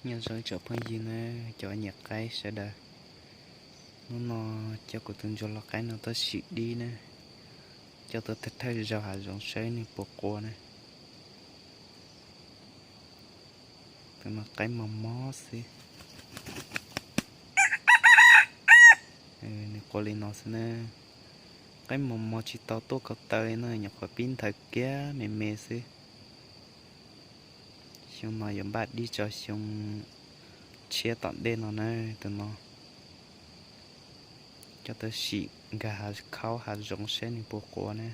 Nyob zoo ib tsoom phooj ywg na, cov nyiam qaib sawv daws. Hnub no coj kuv tus ntsuag lau qaib no tuaj sim dib na, coj tuaj thawj thawj zaug hav zoov saib nws puas qua na. Tus no qaib mos mos xwb. Nws qua li no xwb na. Qaib mos mos tsis tau tuaj ko taw li na, nyuam qhuav pib nthawv kiag me me xwb. Xyoo no yuav npaj dib tso xyoo tshiab tom ntej no na. Tus no coj tuaj sim nkag hav khaub hav zoov saib nws puas qua na.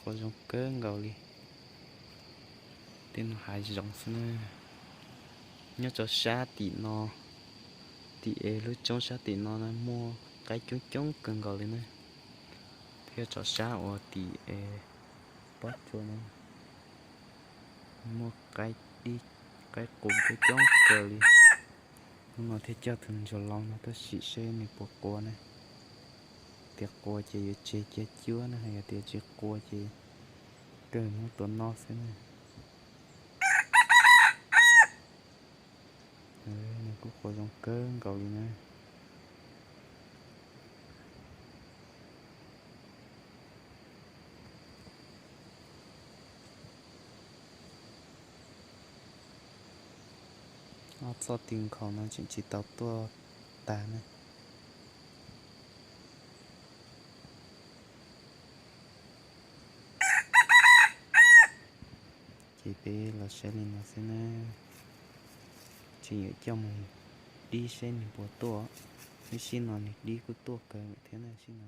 Qua zoo kawg nkaus li. Tej no hav zoov xwb na. Nyob rau sab tim no, tim es lub roob sab tim no na muaj qaib coob coob kawg nkaus li na. Thiab rau sab uas tim es pob tsuas no muaj qaib dib, qaib qus coob coob kawg li. Hnub no thiaj coj tus ntsuag lau no tuaj sim seb nws puas qua na. Tias qua ces yuav tseg cia cuab na, yog tias tsis qua ces kawg muab tua noj xwb na. Nws kuj qua zoo kawg nkaus li na. Ob txoj ti nkhaus no tseem tsis tau tuaj tag na. Ces peb los saib li no xwb na. Tseem yuav coj mus dib saib nws puas tuaj. Ib sij no nws dib kuj tuaj kawg thiab na, sij no.